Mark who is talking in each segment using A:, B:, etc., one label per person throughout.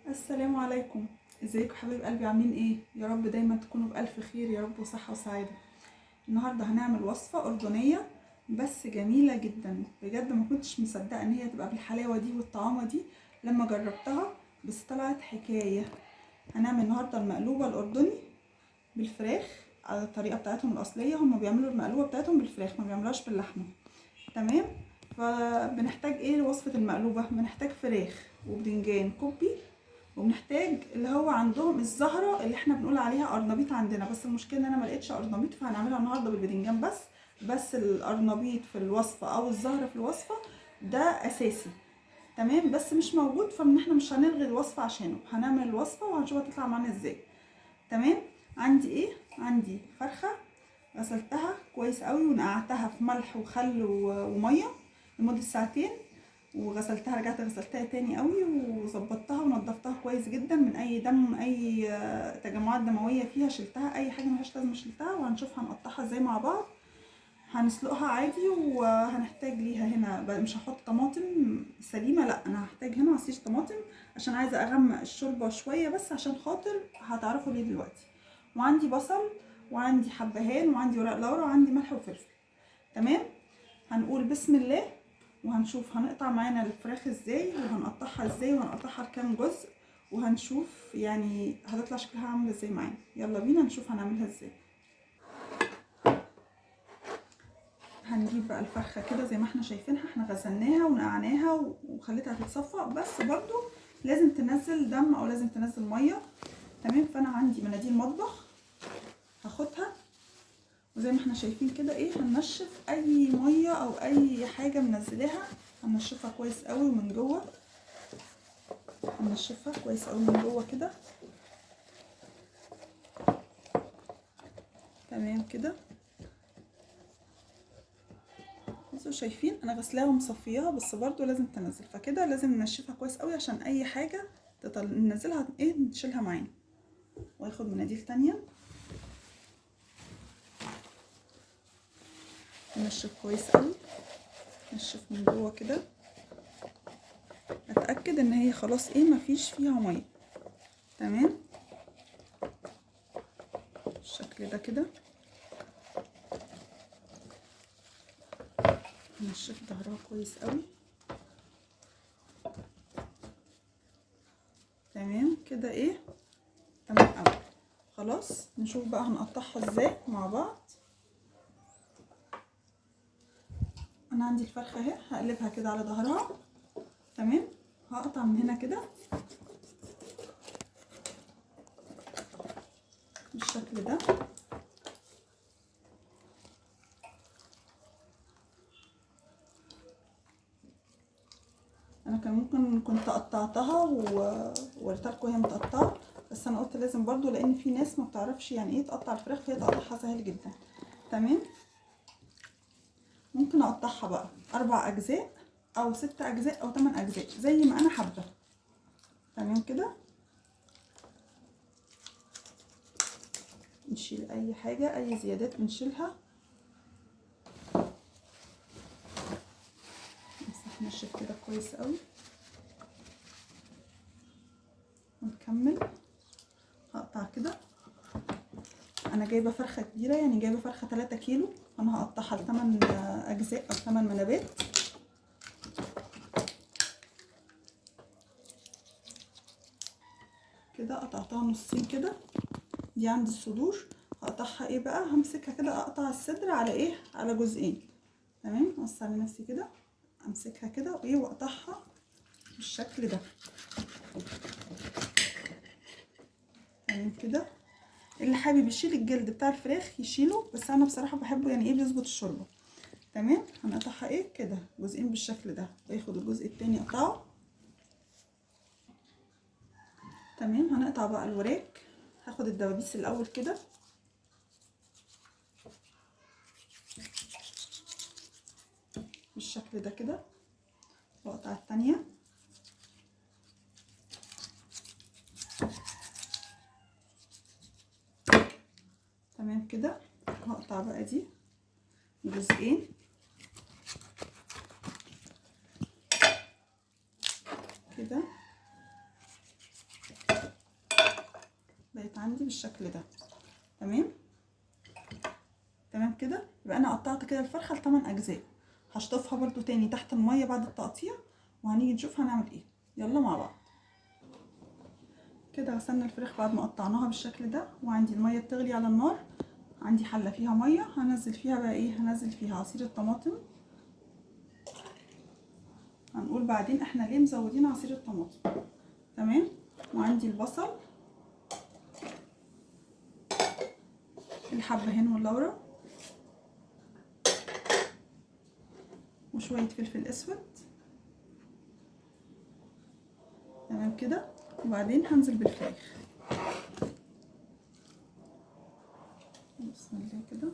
A: السلام عليكم، ازيكم حبايب قلبي؟ عاملين ايه؟ يا رب دايما تكونوا بألف خير يا رب وصحة وسعادة. النهارده هنعمل وصفة أردنية بس جميلة جدا بجد، ما كنتش مصدقة ان هي تبقى بالحلاوة دي والطعامة دي لما جربتها، بس طلعت حكاية. هنعمل النهارده المقلوبة الأردني بالفراخ على الطريقة بتاعتهم الأصلية. هم بيعملوا المقلوبة بتاعتهم بالفراخ، ما بيعملوهاش باللحمة. تمام؟ فبنحتاج ايه لوصفة المقلوبة؟ بنحتاج فراخ وبدنجان كوبي، وبنحتاج اللي هو عندهم الزهرة اللي احنا بنقول عليها قرنبيط عندنا، بس المشكلة ان انا ما لقيتش قرنبيط، فهنعملها النهارده بالبدنجان بس. القرنبيط في الوصفة او الزهرة في الوصفة ده اساسي، تمام؟ بس مش موجود، فان احنا مش هنلغي الوصفة عشانه، هنعمل الوصفة وهنشوف هتطلع معانا ازاي. تمام؟ عندي ايه؟ عندي فرخة غسلتها كويس قوي ونقعتها في ملح وخل ومية لمدة ساعتين، وغسلتها رجعت غسلتها تاني قوي وظبطتها ونضفتها كويس جدا من اي دم، اي تجمعات دموية فيها شلتها، اي حاجة ملهاش لازمه شلتها. وهنشوف هنقطعها ازاي مع بعض. هنسلقها عادي، وهنحتاج ليها هنا مش هحط طماطم سليمة، لا انا هحتاج هنا عصير طماطم عشان عايزه اغمق الشوربة شوية، بس عشان خاطر هتعرفوا ليه دلوقتي. وعندي بصل، وعندي حبهان، وعندي ورق لورا، وعندي ملح وفلفل. تمام؟ هنقول بسم الله وهنشوف هنقطع معانا الفراخ ازاي، وهنقطعها ازاي، وهنقطعها لكام جزء، وهنشوف يعني هتطلع شكلها عامل ازاي معانا. يلا بينا نشوف هنعملها ازاي. هنجيب بقى الفرخه كده زي ما احنا شايفينها، احنا غسلناها ونقعناها وخليتها تتصفى، بس برضو لازم تنزل دم او لازم تنزل مية. تمام؟ فانا عندي مناديل مطبخ هاخدها، وزي ما احنا شايفين كده ايه، هننشف اي مية او اي حاجة منزلاها، هننشفها كويس قوي من جوه، هننشفها كويس قوي من جوه كده. تمام كده. بصوا شايفين انا غسلاها ومصفياها، بس برضو لازم تنزل، فكده لازم ننشفها كويس قوي عشان اي حاجة ننزلها ايه نشيلها معانا. واخد مناديل تانية نشف كويس قوي، نشف من جوه كده، اتاكد ان هي خلاص ايه مفيش فيها مية. تمام؟ بالشكل ده كده نشف ظهرها كويس قوي. تمام كده ايه، تمام قوي. خلاص نشوف بقى هنقطعها ازاي مع بعض. انا عندي الفرخه اهي، هقلبها كده على ظهرها. تمام؟ هقطع من هنا كده بالشكل ده. انا كان ممكن كنت قطعتها ووريتها لكم وهي متقطعه، بس انا قلت لازم برضو، لان في ناس ما بتعرفش يعني ايه تقطع الفراخ، فهي تقطعها سهل جدا. تمام؟ ممكن اقطعها بقى 4 اجزاء او 6 اجزاء او 8 اجزاء زي ما انا حابة. تمام كده. نشيل اي حاجة، اي زيادات بنشيلها. نمسح نشف كده كويس قوي ونكمل. هقطع كده. انا جايبه فرخة كبيرة، يعني جايبه فرخة 3 كيلو، انا هقطعها ل8 اجزاء او 8 منابات. كده قطعتها نصين كده، دي عند الصدور. هقطعها ايه بقى؟ همسكها كده اقطع الصدر على ايه، على جزئين. تمام؟ اقص على نفسي كده، امسكها كده وايه واقطعها بالشكل ده. تمام كده. اللي حابب يشيل الجلد بتاع الفراخ يشيله، بس انا بصراحة بحبه يعني ايه بيظبط الشوربة. تمام؟ هنقطعها ايه كده جزئين بالشكل ده، واخد الجزء التاني اقطعه. تمام؟ هنقطع بقى الوراك. هاخد الدبابيس الاول كده، بالشكل ده كده، واقطع التانية. تمام كده. هقطع بقى دي جزئين. كده. عندي بالشكل ده. تمام تمام كده. يبقى انا قطعت كده الفرخه ل8 اجزاء. هشطفها برده تاني تحت المية بعد التقطيع، وهنيجي نشوف هنعمل ايه. يلا مع بعض. كده غسلنا الفراخ بعد ما قطعناها بالشكل ده، وعندي المية بتغلي على النار. عندي حله فيها مية، هنزل فيها بقى ايه؟ هنزل فيها عصير الطماطم. هنقول بعدين احنا ليه مزودين عصير الطماطم. تمام. وعندي البصل، الحبهان واللورة، وشوية فلفل اسود. تمام كده. وبعدين هنزل بالفراخ. بسم الله كده.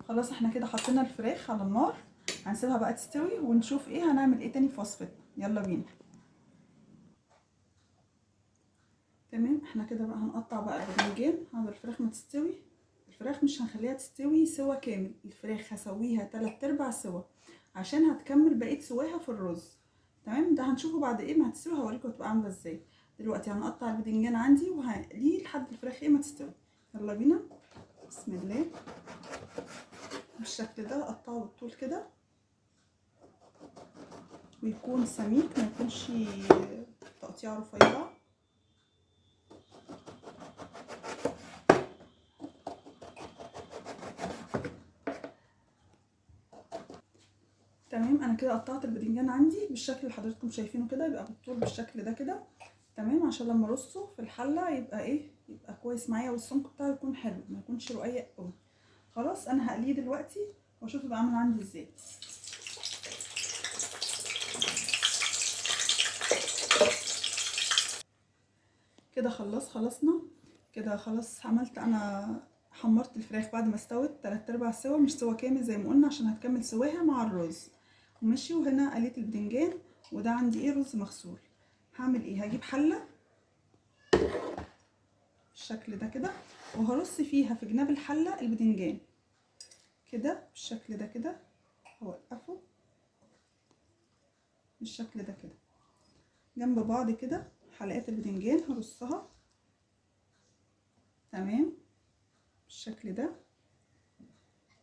A: خلاص احنا كده حطينا الفراخ على النار، هنسيبها بقى تستوي ونشوف ايه هنعمل ايه تاني في وصفتنا. يلا بينا. تمام. احنا كده بقى هنقطع بقى الباذنجان. هذا الفراخ ما تستوي، الفراخ مش هنخليها تستوي سوا كامل، الفراخ هسويها 3/4 سوا عشان هتكمل بقية سواها في الرز. تمام. ده هنشوفه بعد ايه ما هتستوي، هوريكم هتبقى عامله ازاي. دلوقتي هنقطع الباذنجان عندي وهقليه لحد الفراخ ايه ما تستوي. يلا بينا. بسم الله. بالشكل ده اقطعه بالطول كده، ويكون سميك ما يكونش تقطيعه رفيعة. تمام. انا كده قطعت الباذنجان عندي بالشكل اللي حضراتكم شايفينه كده، يبقى بالطول بالشكل ده كده. تمام. عشان لما ارصه في الحلة يبقى ايه، يبقى كويس معايا، والسمك بتاعه يكون حلو ما يكونش رقيق قوي. خلاص انا هقليه دلوقتي واشوف يبقى عامل عندي ازاي. كده خلصنا كده. خلاص عملت انا حمرت الفراخ بعد ما استوت 3/4 سوا، مش سوا كامل زي ما قلنا عشان هتكمل سواها مع الرز. وماشي. وهنا قليت الباذنجان، وده عندي ايه، رز مغسول. هعمل ايه؟ هجيب حله بالشكل ده كده، وهرص فيها في جناب الحلة الباذنجان كده بالشكل ده كده، هوقفه بالشكل ده كده جنب بعض كده. حلقات الباذنجان هرصها. تمام بالشكل ده،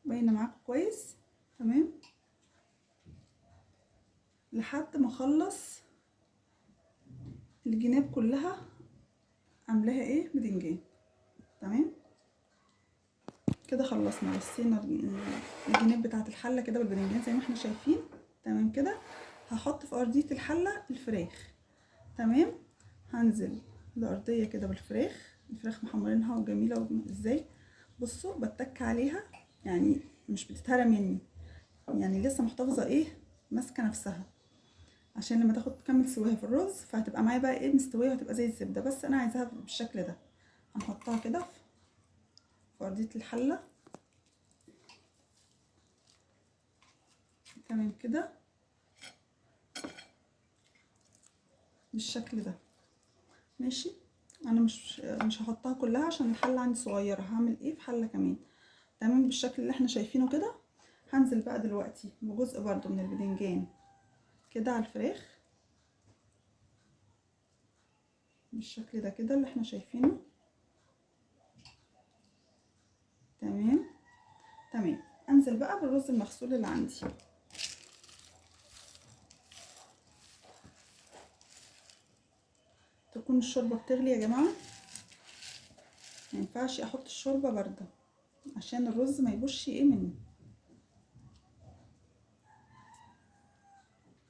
A: باينة معاكم كويس؟ تمام. لحد ما اخلص الجناب كلها عاملاها ايه، باذنجان. تمام كده. خلصنا، رصينا الجناب بتاعه الحلة كده بالباذنجان زي ما احنا شايفين. تمام كده. هحط في ارضية الحلة الفراخ. تمام. هنزل الارضية كده بالفراخ. الفراخ محمرينها وجميلة ازاي. بصوا بتك عليها، يعني مش بتتهرى مني، يعني لسه محتفظة ايه، ماسكه نفسها، عشان لما تاخد تكمل سواها في الرز فهتبقى معايا بقى ايه، مستوية وهتبقى زي الزبدة. بس انا عايزاها بالشكل ده. هنحطها كده في ارضية الحلة. تمام كده بالشكل ده. ماشي. انا مش هحطها كلها عشان الحلة عندي صغيرة، هعمل ايه في حله كمان. تمام بالشكل اللي احنا شايفينه كده. هنزل بقى دلوقتي بجزء برضو من الباذنجان كده على الفراخ بالشكل ده كده اللي احنا شايفينه. تمام تمام. انزل بقى بالرز المغسول اللي عندي. تكون الشوربة بتغلي يا جماعة، ما ينفعش احط الشوربة باردة عشان الرز ما يبوش ايه مني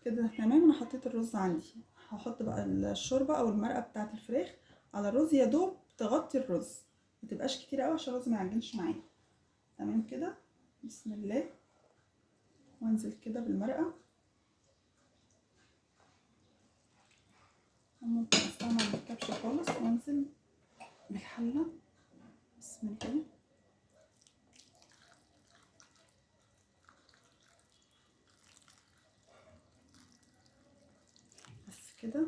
A: كده. تمام. انا حطيت الرز عندي، هحط بقى الشوربة او المرقه بتاعه الفراخ على الرز، يا دوب تغطي الرز، ما تبقاش كتير قوي عشان الرز ما يعجنش معايا. تمام كده. بسم الله. وانزل كده بالمرقه. ممكن استعمل الكبشه خالص، وانزل بالحله. بسم الله. بس كده.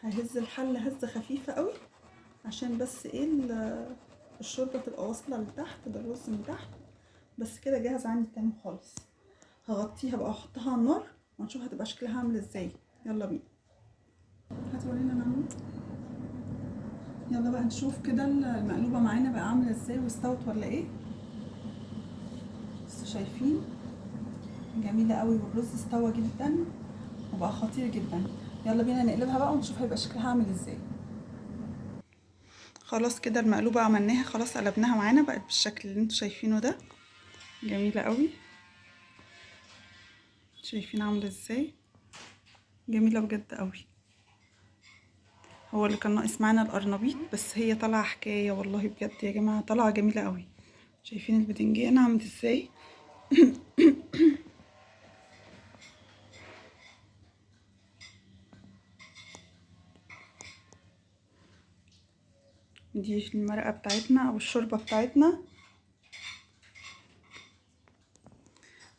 A: ههز الحلة هزه خفيفة قوي عشان بس ايه الشوربة تبقى واصله لتحت بالرز من تحت. بس كده جاهزة عندي تمام خالص. هغطيها بقى واحطها على النار ونشوف هتبقى شكلها عامل ازاي. يلا بينا، هتورينا نعمل. يلا بقى نشوف كده المقلوبة معانا بقى عامله ازاي واستوت ولا ايه. بس شايفين جميلة قوي، والرز استوى جدا وبقى خطير جدا. يلا بينا نقلبها بقى ونشوف هيبقى شكلها عامل ازاي. خلاص كده المقلوبة عملناها خلاص، قلبناها معانا بقت بالشكل اللي انتوا شايفينه ده، جميلة قوي. شايفين عامله ازاي؟ جميلة بجد قوي. هو اللي كان ناقص معانا القرنبيط، بس هي طالعه حكاية والله بجد يا جماعة، طالعه جميلة قوي. شايفين البتنجان عامل ازاي؟ دي المرقه بتاعتنا او الشوربة بتاعتنا.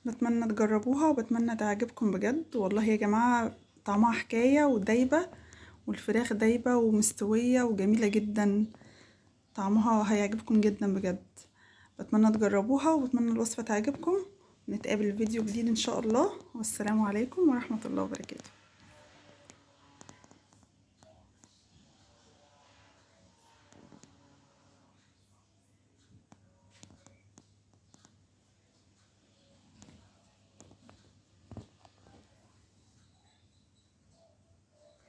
A: بتمنى تجربوها وبتمنى تعجبكم بجد والله يا جماعة، طعمها حكاية ودايبه، والفراخ دايبه ومستويه وجميلة جدا، طعمها هيعجبكم جدا بجد. بتمنى تجربوها وبتمنى الوصفة تعجبكم. نتقابل في فيديو جديد ان شاء الله، والسلام عليكم ورحمة الله وبركاته.